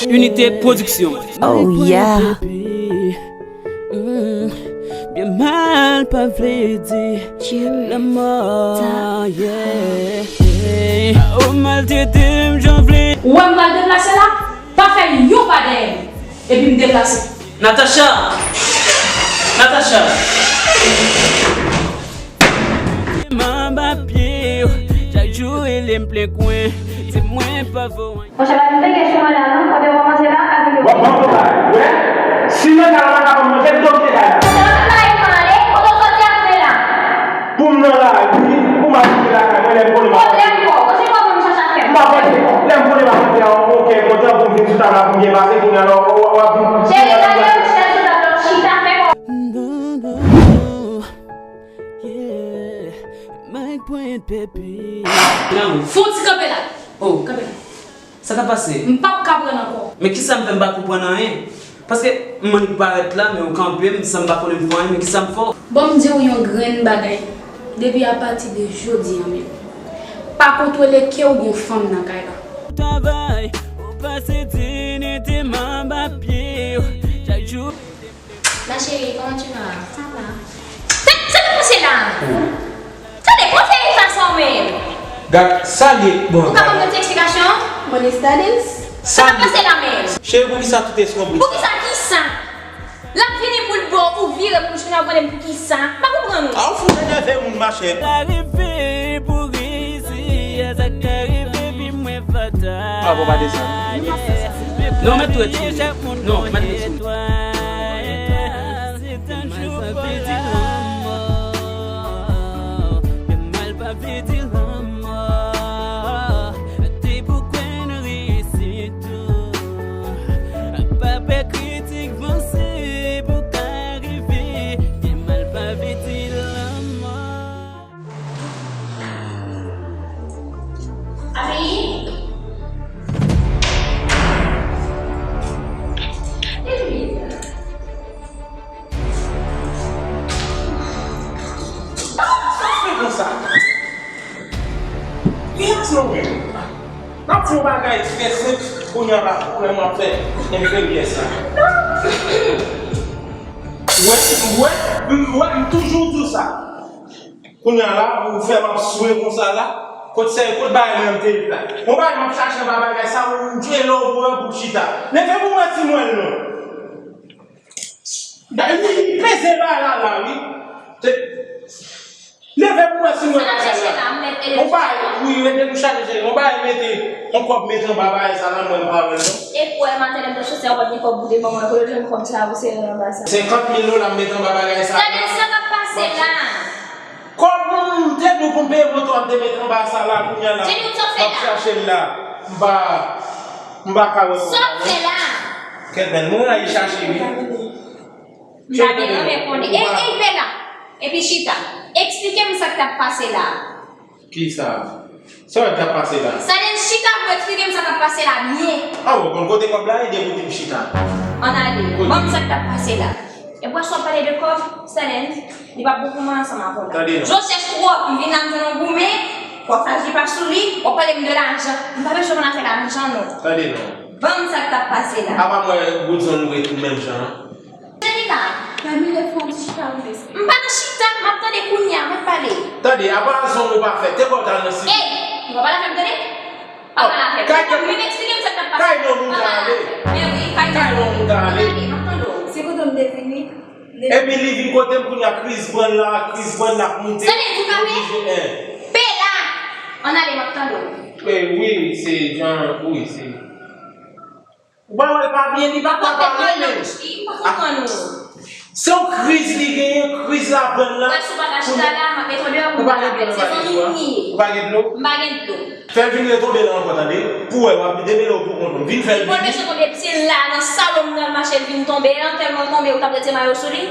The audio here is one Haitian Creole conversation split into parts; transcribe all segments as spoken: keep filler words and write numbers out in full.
Unité Production. Oh yeah. Byen mal pa vle di lanmò, yeah. Ou maltrete m jan w vle. Ou wè m pral deplase la, pa fè yon pa dèyè m, epi m deplase. Natacha! Natacha! Manba pye w, chak jou rele m plen kwen, di mwen pa vo anyen. Monchè, pa vin peye sou mwen la non, kote w kòmanse la, avèk yo. W ap ban m bagay, w wè? Si mwen ta la, pa ban m manje, m te oblije bay la. Kote w nan lari m ale, kote w soti apre la? Pou m nan lari, pou m al rive lakay mwen, lè m konnen m ap rantre. Pwoblèm kò, ou se kòman m chache afè m. M ap rantre, lè m konnen m ap rantre a yon kè kontan pou m vin sou tab la pou m byen pase, kounye a la w ap vin. Cheri, gade yon chèz sou tab la, w chita fè kò. Non, non, non. Yeah. Mike Point Pepe. Fon ti kanpe la. Oh, kanpe la. Sa k ap pase? M p ap ka pran ankò. Men kisa m fè m pa konprann anyen? Paske m annik parèt la, men ou kanpe m san m pa konnen m fè anyen, men kisa m fè w? Bon, m di w yon grenn bagay. Depi apati de jodi a menm, pa kontwole ke w gen yon fanm nan kay la. Travay, ou pase dini te manba pye w. Chak jou. Ma chérie, comment tu vas? Ça va. Sa, sa k ap pase la? Tande, kote e sa sa w menm? Gad, sa l ye, bon, ou ka ban mwen ti eksplikasyon? Money studies? Sa k ap pase la menm? Cheri, poukisa tout eskonbrit sa? Poukisa kisa? L ap vini pou l bo, ou vire pou l chita, ou mande m poukisa? M pa konprann ou. A, ou fout enève moun, machè. Sa rive pou resi, sa ka rive pi mwen fatal. A, bon, pa desann. Non, mèt twèt sou li. Non, mèt twèt sou li. Sa fè konsa? Kiyès nou menm? N ap fè yon bagay trè senp, kounye a la, kounye a m ap fè enferyè sa. Wè, wè, m, wè, m toujou di w sa. Kounye a la, ou fè m ap swe konsa la, kot sè, kot bagay mwen m te ye la. Yon bagay m ap chache anba bagay sa, ou, ou tchwe lè w pran pou chita. Leve pou mwen ti mwen non. Li peze la la la wi. Leve pou mwen si mwen pa la. Yon bagay, wi, rete nou chache cheri. Yon bagay mete, yon kòb mete anba bagay sa la mwen pa wè l non. E kwè maten lè m te soti a w pa t gen kòb pou te ban mwen, kote w jwenn kòb sa a pou sere anba sa? Senkant mil dola m mete anba bagay sa la. Sa vle di sa k ap pase la? Kòb m te di w pou m peye moto a m te mete anba sa la, kounye a la m ap chache l la. M pa, m pa ka wè kòb la non. Kèt bèl moun al chache wi. M pa te renmen konnen. Ey, ey, Bella! Epi chita. Eksplike m sa k t ap pase la a. Kisa? Sa w wè k t ap pase la a? Salen, chita pou eksplike m sa k ap pase la byen. A, ou konn kote kòb la ye depi w di m chita. Ann ale. Ban m sa k t ap pase la. Epi w ap pale de kòb, Salen, li p ap bon pou mwen ansanm avè w la. Tande non. Joseph twòp, m vin la m jwenn yon goumen, kòb sa li pa sou li, w ap pale m de lajan. M pa bezwen konn afè lajan non. Tande non. Ban m sa k t ap pase la. Apa m wè Goudson ou ret menm jan an? Jenika, Camille fè yon ti chita wi mesye. M pa nan chita, m ap tande kounye a, mwen pale. Tande, apa zong ou pa fè, te kwè w t al nan site. Ey, ou pa pale avè m tande? Pa pale avè m. Tande, ou menm eksplike m sa k t ap pase. Kay non moun ka ale. Men wi, kay non moun ka ale. Ann ale, m ap tande w. Se kote m te vini. Epi li vin kote m kounye a, kriz pran l la, kriz pran l ap moute. Tande, tou kape. Bela, ann ale, m ap tande w. Wi, se jan, wi, se. Ou pa wè l pa byen, li pa ka pale menm. Se yon kriz li genyen, kriz la pran l la. Ou pa gen dlo nan valiz ou a? Ou pa gen dlo? Fè l vin retonbe la ankò tande. Pou wè w ap demele w pou kont ou. Vin fè l vini. Se la nan salon m nan l mache l vin tonbe an, tèlman l tonbe ou t ap rete mayo sou li.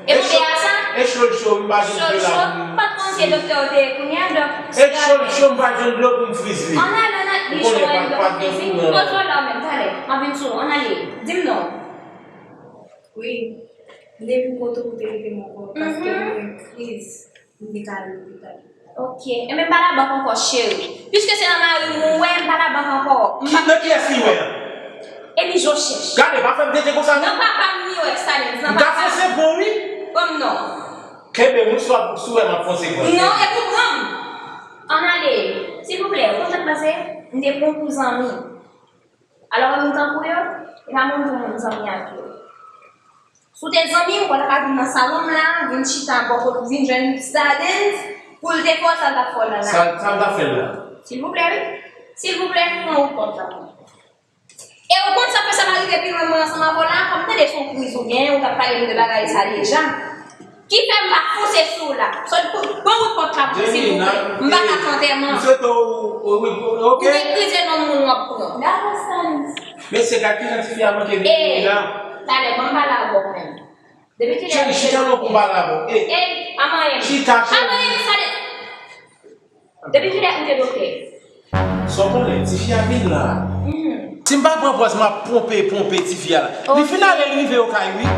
E pou te a sa? E cho l cho, m pa jwenn dlo la pou m. Pa t konn se doktè w te ye kounye a, dòk. E cho l cho, m pa jwenn dlo pou m friz li. Ann ale, ann ale, li cho, ann ale, dlo pou friz li. Poze w la menm, talè. M ap vin sou ou, ann ale. Di m non. Wi. M te vin kote w pou te mete m ankò, paske mwen kriz, m te ka al lopital. Ok. Enben, m pa labank ankò, cheri. Piske se nan mari m ou wè, m pa labank ankò. M pa... Nan kiyès li wè a? Epi je w chèch. Gade, pa fè m tete konsa non. Nan papa m ni wè Stalens, nan M ka papa m. Fonse pran wi. Ban m non. Kenbe m wi, swa, swa wè m ap fonse pran. Non, e pou pran m. Ann ale. Silvouplè, ou konn sa k pase? M te pran w pou zanmi. Alò, moun tankou yo, e pa moun pou moun zanmi ak yo. Si w te zanmi m, ou pa ta ka vin nan salon m la, vin chita bò kote, vin jwenn Stalens, pou l te fè w sa l t ap fè w la la. Sa, sa l t ap fè l la? Silvouplè, wi. Silvouplè, pran wout kont la. E ou konn sa fè sa pa rive pi lwen mwen ansanm avè w la, kòm tande se yon kriz ou gen, ou t ap pale m de bagay sa deja. Ki fè m pa fonse sou w la. Sòt pou, pran wout kont la pou silvouplè. M pa ka fè antèman. M swete w, w, w, w, ok. Ou meprize non moun w ap pran. Dakò, Stalens. Mesye, gad kijan tifi a manke vini la. Talè, ban m pale avè w menm. Depi kilè. Cheri, chita non pou m pale avè w. Ey, Ey, pa manyen m. Chita, cheri. Pa manyen m, Stalens. Depi kilè ou te doktè? Sa w konnen, tifi a vin la. Si m pa pran pòz, m ap ponpe, ponpe tifi a la. Li fin ale, li rive yo kay wi.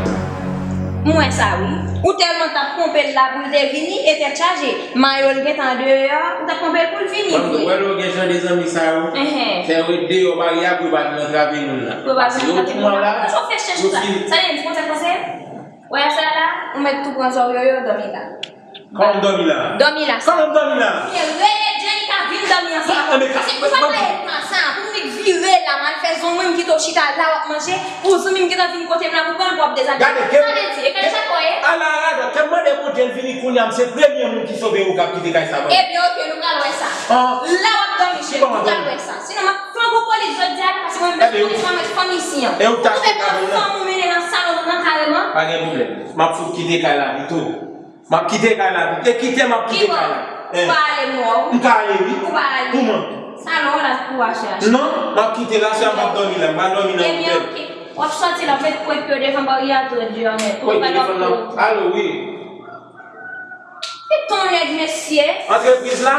M wè sa wi. Ou tèlman t ap ponpe l la pou l te vini e tèt chaje. Mayo l gentan andeyò, ou t ap ponpe l pou l vini vre. Ou wè lè w gen jan de zanmi sa yo, fè yo ret deyò baryè a pou yo pa vin antrave moun la. Yo pa vin antrave moun la. Yo fè chèch la. Sa vle di konn sa k pase? Wè sa la, ou mèt tou pran zòrèy yo, dòmi la. Kòman m dòmi la? Dòmi la. Kòman m dòmi la? Ebyen rele Djenika vin dòmi ansanm avè mwen. Paske pou sa pa fè tan sa, pou m vin vire la, m al fè zong mwen, m kite w chita la w ap manje, pou zanmi m gentan vin kote m la pou pran l pou w ap dezabiye. Gade, sa vle di, e kay sa k ye? Ala radòt, kè m mande Bondye l vini kounye a, m se premye moun ki sove ou k ap kite kay sa ban m. Ebyen oke, nou pral wè sa. La w ap dòmi cheri, nou pral wè sa. Sinon m ap flanke w polis jodi a wi, paske mwen menm polis mwen met fanm isi an. Ou twouve pran fanm ou mennen nan salon nou nan kareman. Pa gen pwoblèm. M ap fout kite kay la pito. M ap kite kay la pito. E kite m ap kite kay la. Ou pa ale mò. M ka ale wi. Ou pa ale. Kouman? Salon w la pou achte achte. Non, m ap kite la sè m p ap dòmi la. M pral dòmi nan otèl. Ebyen oke. W ap sòti la, w ap met kwèk yo devan baryè a tou deyò nèt. Kwèk yo devan nan. Alo wi. Piton nèg mesye. Antrepriz la?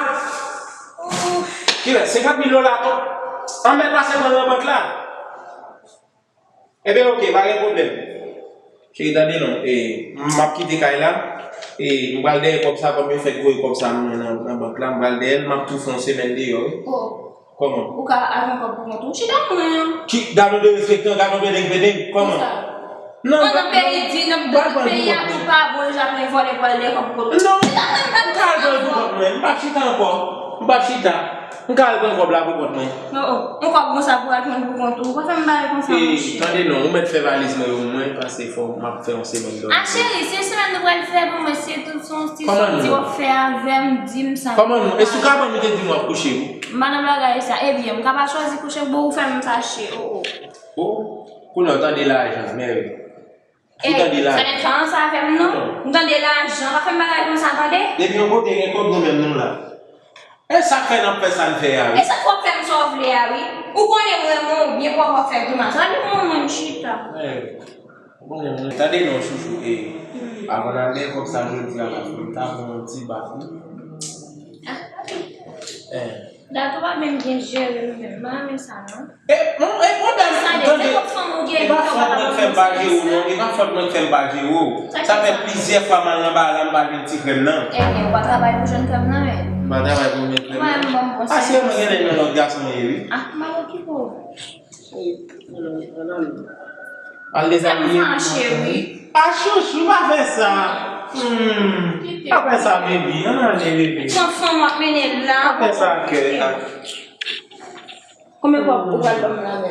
Kilè? Senkant mil dola tou? An mèt pase pran nan bank la. Ebyen oke, pa gen pwoblèm. Cheri tande non, e, m ap kite kay la, e, m pral dèyè kòb sa, kòm yo fèk voye kòb sa nan, nan, nan bank la, m pral dèyè l, m ap tou fè yon semèn deyò wi. Kòman? Ou ka al pran kòb pou kont ou. Chita mwen an. Ki gadon derespektan, gadon pedeng pedeng. Kòman? Non, nan peyi di, nan peyi a tou pa bon, yo ap vòlè pou al dèyè kòb pou kont ou. Non, m ka al pran l pou kont mwen. M p ap chita ankò. M p ap chita. M ka al pran kòb la pou kont mwen. Oh, oh. Yon kòb konsa pou al pran pou kont ou. Ou pa fè m bagay konsa monchè. Tande non, ou mèt fè valiz mwen yo mwen, paske fò m ap fè yon semèn dòmi. A cheri, se yon semèn nou pral fè pou mwen, se tout se yon ti sòti w ap fè avè m, di m sa. Kòman nou? E sou kabann ou te di m w ap kouche wi. M pa nan bagay sa. Ebyen, m ka pa chwazi kouche, bon ou fè m fache. Oh, oh. Oh, kounye a w tande lajan, mèri. Ou tande lajan. Sa nèg pa ansanm avè m non. M tande lajan, pa fè m bagay konsa tande. Depi yon kote gen kòb nou menm nou la. E sa k fè n ap fè sa n fè a wi. E sa k w ap fè m sa w vle a wi. Ou konnen m renmen w byen pou w ap fè grimas. Gade mwen mwen m chita. Bon, tande non chouchou, e, avan n al dèyè kòb sa jodi a la, fò m ta pran yon ti baf wi. Dat ou pa menm byen jere nou menm, m pa renmen sa non. E, bon, e pwoblèm, tande, e pa fòt mwen k fè m pa jere w non, e pa fòt mwen k fè m pa jere w. Sa fè plizyè fwa m al nan bagay la, m pa jwenn ti krèm nan. Ebyen, ou pa travay pou jwenn krèm nan menm. M pa travay pou jwenn krèm nan. Mwen, m ban m konsèy. Paske mwen genlè nan lòt gason ye wi. Ah, m ap okipe w. Al dezabiye m. Sa m fache wi. Ah chouchou, pa fè sa. Hmm. Pa fè sa, baby. Ann ale, baby. Pran fanm w ap mennen la. Pa fè sa, kè. Konbyen kòb ou pral ban m la menm?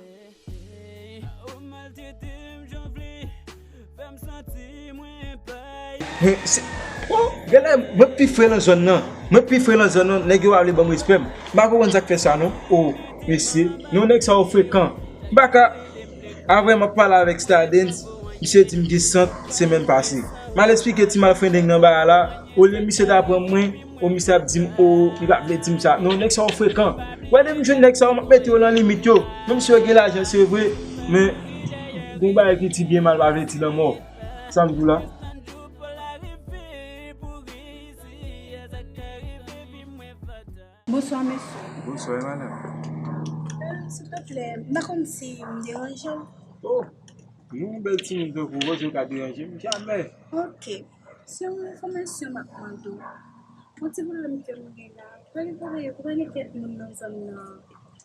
Men, se, oh, genlè, mwen pi fre nan zòn nan. Mwen pi fre nan zòn nan, nèg yo pa vle ban m respè m. M pa konprann sa k fè sa non. Oh, mesye, non nèg sa yo frekan. M pa ka, avan m ap pale avèk Stardens, misye di m gen sant semèn pase. M al eksplike ti malfrendeng nan bagay la, olye misye ta pran mwen, o misye ap di m, o, li pa vle di m sa. Non, nèg sa yo frekan. Wè depi m jwenn nèg sa yo, m ap mete yo nan limit yo. Menm si yo gen lajan, se vre, men gon bagay ki di byen mal pa vle di lanmò. Sa m di w la. Bonswa mesye. Bonswa madanm. Euh, silvouplè, m pa konn si m deranje w. Oh, yon bèl timoun tankou w, panse w ka deranje m? Jamè. Ok. Se yon enfòmasyon m ap mande w. Yon ti pwoblèm ke m gen la. Premye, premye, premye kèk moun nan zòn nan.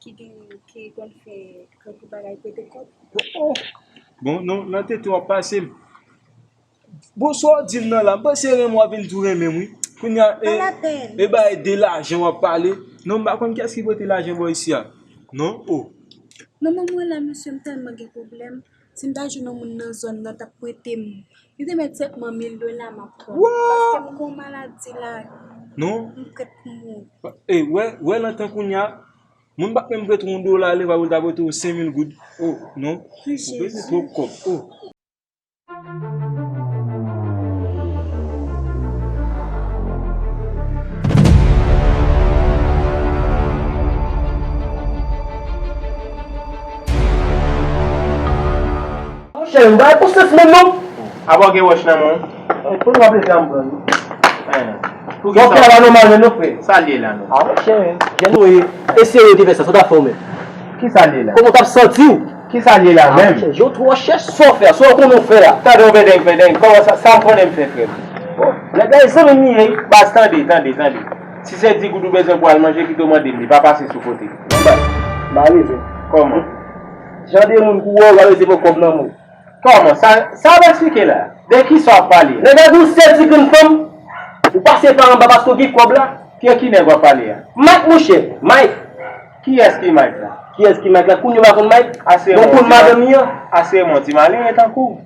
ki gen, ki konn fè kèk bagay prete kòb. Oh, oh. Bon, non, nan tete w ap pase m. Bon, sa w di m nan la, m panse renmen w ap vin tou renmen m, wi. Kounye a, e, e bagay de lajan w ap pale. Non, m pa konn kiyès ki pote lajan bò isi a. Non, oh. Non, non, mwen la, mesye, m tèlman gen pwoblèm. Si m ta jwenn yon moun nan zòn nan, t ap prete m. Li te mèt sèlman mil dola, m ap pran. Paske m gen yon maladi la. Non. M prèt pou mouri. E, wè, wè, nan tan kounye a, moun pa t menm prete w yon dola, li va pou l ta prete w senk mil goud. Oh, non. Ou bezwen twòp kòb. Oh. Monchè, m pa pou sèf menm non. Apa w gen wòch nan men w? Pou nou ap leve ann pran nou. Pou ki sa? Sa pa nòmal menm non, frè. Sa l ye la non? Ah, monchè, jèn ou ye. E serye te fè sa, sa w t ap fè w menm? Ki sa l ye la? Kòman w t ap santi w? Ki sa l ye la menm? Ah, monchè, je w twò chèch sa w fè a, sa w konnen w fè a. Tande yon bèdèy, bèdèy, kòman sa, sa m konnen m fè, frè m? Bon, nèg la e zanmi m li ye. Baz, tande, tande, tande. Si se di goud ou bezwen pou al manje, kite w mande m li, pa pase sou kote. Bon, baz, m pa bezwen. Kòman? Jan de moun kou wè w, w pa bezwen pran kòb nan men w. Kòman? Sa, sa w ap eksplike la? De kisa w ap pale? Nèg la di w se ti grenn fanm, ou pase pa anba paske w gen kòb la. Ki, ki nèg w ap pale a? Mike, monchè, Mike. Kiyès ki Mike la? Kiyès ki Mike la? Kounye w pa konn Mike? Bon, konn madanm li an. Asire m yon ti malere tankou w.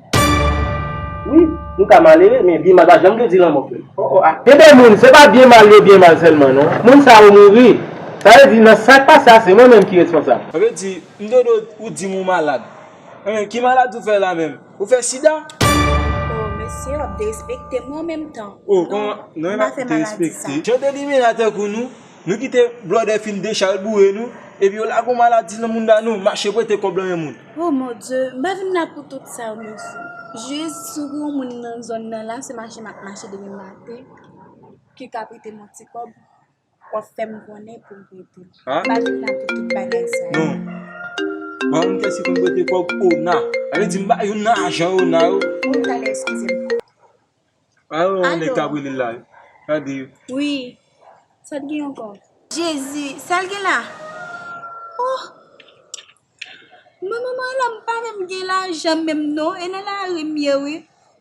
Wi, nou ka malere, men byen mal pa janm vle di lanmò, frè m. Oh, oh, ah. Gen de moun, se pa byen mal yo byen mal sèlman, non. Moun sa yo mouri. Sa vle di, nan sa k pase a, se mwen menm ki responsab. Sa vle di, m tande w di m ou malad. Enben, ki maladi w fè la menm? Ou fè sida? Oh, mesye, w ap derespekte mwen an menm tan. Oh, kòman? Non, e pa derespekte. Jan w te limenna tankou nou, nou kite blòdè fin dechay boure nou, epi yo lage yon maladi nan mounda nou, mache prete kòb nan men moun. Oh, mon Dieu, m pa vin la pou tout sa yo, mesye. Jis si w gen yon moun nan zòn nan la, se mache m ap mache demen maten, ki ka prete m yon ti kòb. W ap fè m konnen pou m prete l. Ha? M pa vin la pou tout bagay sa yo. Non. Ba yon kès ki konn prete kòb Ona. Sa vle di m ba youn nan ajan Ona yo. Moun talè, eskize m. Alo, nèg k ap rele l la. Gade. Wi. Sa t gen ankò? Jezi, sa l gen la? Oh! Mwen, manman, la, m pa menm gen lajan menm non. E nan lari m ye, wi.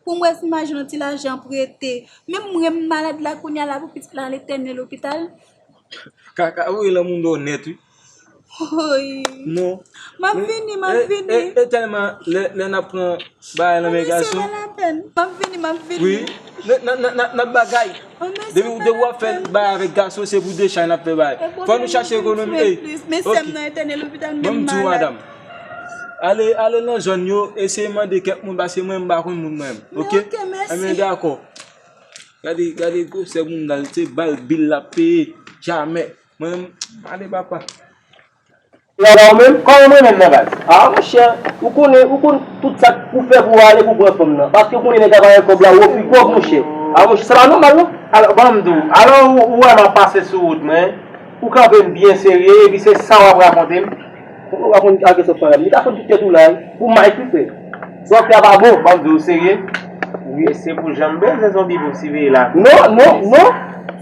Pou m wè si m a jwenn yon ti lajan prete. Menm mwen, m malad la kounye a la pou pitit la al etène lopital. Kaka, ou rele moun dò nèt, wi. Woy. Non. M ap vini, m ap vini. E, e, e tèlman, lè, lè n ap pran bagay nan men gason. Mesye, pa lapèn. M ap vini, m ap vini. Wi. N, n, n, n, n ap bagay. Depi, depi w ap fè bagay avèk gason, se pou dechay n ap fè bagay. Fò nou chache ekonomi. Ey, ok. Ban m di w, madanm. Ale, ale nan zòn yo, eseye mande kèk moun, paske mwen, m pa konn moun mwen menm. Ok? Enben, dakò. Gade, gade gwosè moun nan, se ba l bil l ap peye. Jamè. Mwen menm, ale papa. E ala w menm? Kòman mwen menm nan baz? Ah, monchè, ou konnen, ou konn tout sa k pou fè pou w ale pou pran fanm nan. Paske ou konnen nèg la pa gen kòb la, ou pi pòv, monchè. Ah, monchè, sa pa nòmal, non. Alò, ban m di w, alò ou, ou wè m ap pase sou wout mwen, ou kanpe m byen serye, epi se sa w ap rakonte m? Ou rakonte ak sa w ap rakonte m? Li ka fè tout tèt ou la, wi. Pou Mike, wi, frè. Sa w ap fè a pa bon. Ban m di w serye? Wi. E se pou jan m bezwen zonbi pou m siveye lakou. Non, non, non.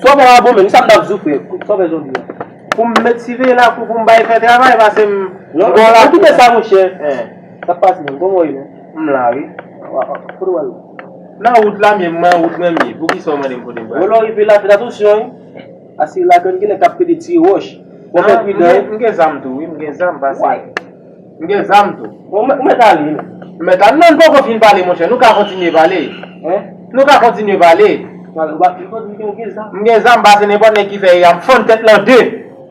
Sa w ap fè a pa bon, menm. Sa m t ap di w, frè. Sa w ap fè zonbi a. Pou m met siveye lakou pou m bay fè travay, pase m... Non, m gon lakou. Kite sa, monchè. Sa pase, m gon mwen, non. M la, wi. Kote w al? Nan wout la, m ye, mwen wout mwen m ye. Poukisa w mande m kote m prale? Bon, lè w rive la, fè atansyon, wi. Asire ladan, gen nèg k ap pede tire wòch. Fò fè pridan, wi. M gen zam tou, wi, m gen zam, pase. M gen zam tou. Bon, ou mèt ale, wi. M mèt ale. Non, n poko fin pale, monchè. Nou ka kontinye pale. Nou ka kontinye pale. M gen zam, pase nenpòt nèg ki fè, y ap fann tèt lan de.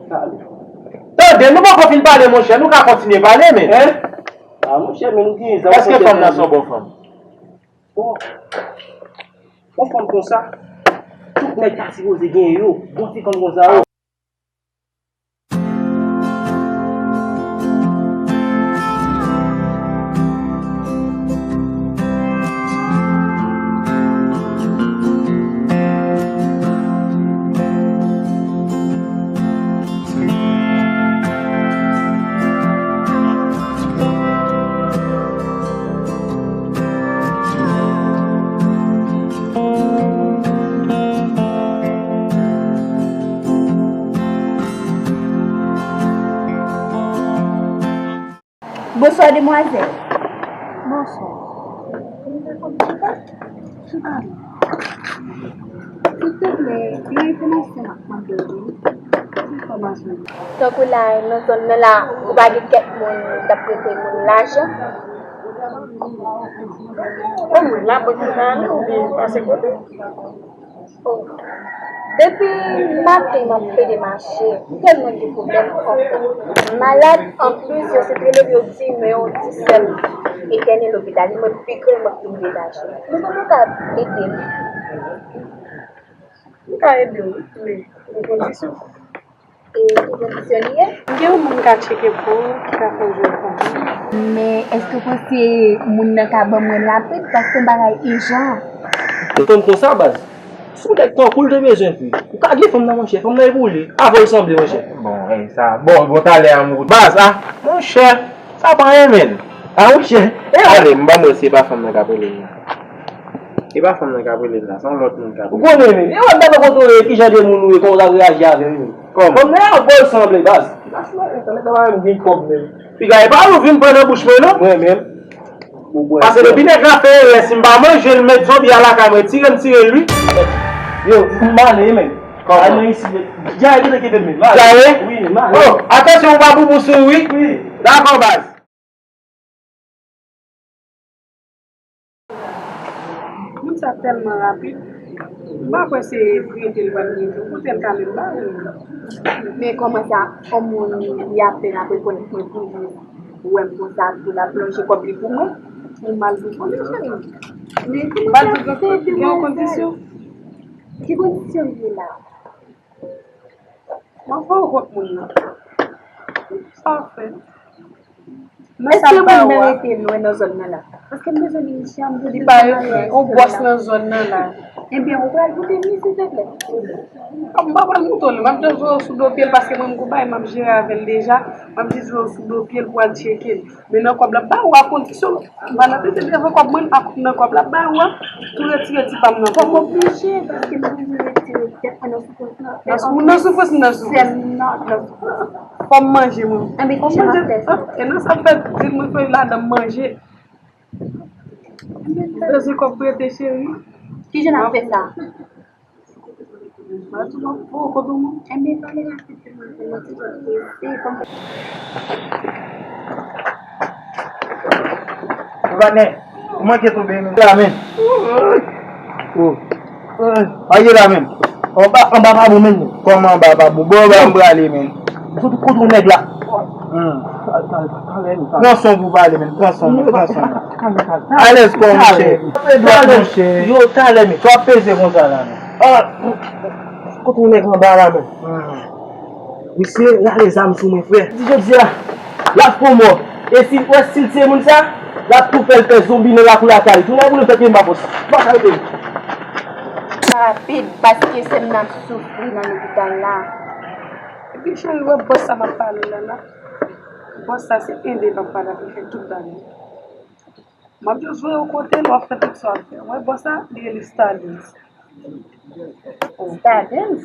Tande, nou poko fin pale, monchè, nou ka kontinye pale, men. Hein? Ah, monchè, men nou gen zam. Èske fanm nan se yon bon fanm? Bon. Bon fanm konsa, tout nèg ta sipoze gen yo. Bon ti fanm konsa yo. Bonswa, demwazèl. Bonswa. Silvouplè, gen enfòmasyon m ap mande w wi. Enfòmasyon. Tankou la, nan zòn nan la, ou pa gen kèk moun k ap prete moun lajan? Kòm labank ou ta ale oubyen pase kote? Oh. Depi maten m ap plede mache, m tèlman gen pwoblèm, anfen. M malad, anplis, yo sot rele m, yo di m, yo di sèl etène lopital, li mwen pi grenn, mwen ki vin detache. Nou pa nou ka ede m? M ka ede w, wi, men yon kondisyon. E ki kondisyon li ye? M gen yon moun ka tcheke pou ou, ki ka fè w jwenn kòb ou. Men èske w panse moun nan ka ban mwen l rapid? Paske yon bagay ijan. Yon fanm konsa, baz. Se yon nèg tankou l te bezwen, wi. Ou ka gen fanm nan, monchè. Fanm nan e pou li. Avè w sanble, monchè. Bon, e sa. Bon, bon, talè a, mon. Baz, a, monchè. Sa pa anyen, menn. A, monchè. E ale, m ban mwen, se pa fanm nan k ap rele m nan. E pa fanm nan k ap rele m nan, se yon lòt moun k ap rele m. Ou konnen, menn. E wè, m pa t kontwole ki jan de moun ou ye, kòman w t ap reyaji avè l, menn. Kòman? Fanm nan, a, bon, sanble, baz. Nèg la pa menm gen kòb, menn. Piga, e pa ou vin pran nan bouch mwen, non. Mwen menm. Paske depi nèg la fè erè, si m pa manje l, met zonbi a lakay mwen, tire m, tire l, wi. Yo, m ale, menn. Kòman? Al nan isi, menn. Djaye, kite, kite, menn. M ale. Djaye? Wi, m ale. Oh, atansyon, ou pa boubou sou ou, wi. Wi. Dakò, baz. Moun sa tèlman rapid, m pa kwè se prete l pral prete w, kote l ka menm ba ou. Men kòman sa, yon moun li apèn ap rekonèt mwen toujou, wè m konsa, pou l ap lonje kòb li pou mwen, ou mal pou kòb li, cheri. Men ki kondisyon, ki kondisyon li ye la? M ap fè w kont moun nan. Sa w fè? Èske moun nan rete lwen nan zòn nan la? Paske m bezwen vin isit, m bezwen travay. Li pa rete, yon bòs nan zòn nan la. Ebyen, ou pral pote li, silvouplè? M pa pral pote li, m ap jis voye w sou do pye l, paske mwen, m gon bagay m ap jere avè l deja. M ap jis voye w sou do pye l pou al tcheke l. Men nan kòb la, m ba ou a kondisyon. M pa nan tete devan kòb mwen, m pa kont nan kòb la, m ba ou a. Tou retire ti pa m nan. Fò m oblije, paske m bezwen retire tèt mwen nan soufrans nan. Nan sou-, nan soufrans, nan soufrans. Sèm nan, nan soufrans. Fò m manje, mwen. Anben, fò m manje. E nan sa m fè di l mwen fè ladan m manje. M bezwen kòb prete, cheri. Kijan n ap fè sa? Patnè, ou manke tonbe, men. La, men. Oh. Aye la, men. Anba, anba pa bon, men. Kòman anba pa bon? Bon, anba m prale, men. Sot kote yon nèg la. Hmm. Pran son pou pale, men. Pran son, men. Pran son, men. Alèz kò, monchè. Talè, monchè. Yo, talè, men. Sa w ap peze konsa la, men. Ah, kote yon nèg anba la, men. Hmm. Misye rale zam sou mwen, frè. Di jodi a, l ap fè w mò. E si w wè si l tiye moun sa, l ap tou fè l fè zonbi nan lakou lakay. Tounen boule m fè tiye m pa fòs. Pa ka rete. Rapid, paske sè m nan ap soufri nan lopital la. Epi cheri, wè bòs sa m ap pale w la la. Bòs sa se ede l ap pale, ap fè tout bagay. M ap jis voye w kote l, w ap fè tout sa w ap fè. Wè bòs sa, li rele Stardens. Stardens?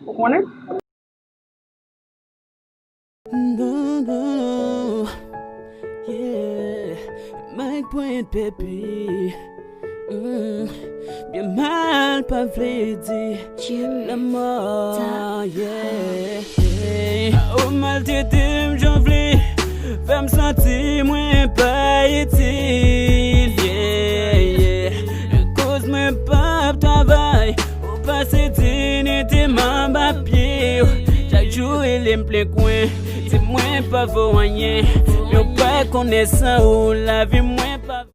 Ou konnen? Non, non, yeah. Mike Point, baby. Mm. Byen mal pa vle di lanmò, yeah. Ou maltrete m jan w vle, fè m santi mwen pa itil, yeah, yeah. Koz mwen p ap travay, ou pase dinyite m anba pye w. Chak jou rele m plen kwen, di mwen pa vo anyen. Men w pa konnen san ou lavi mwen pa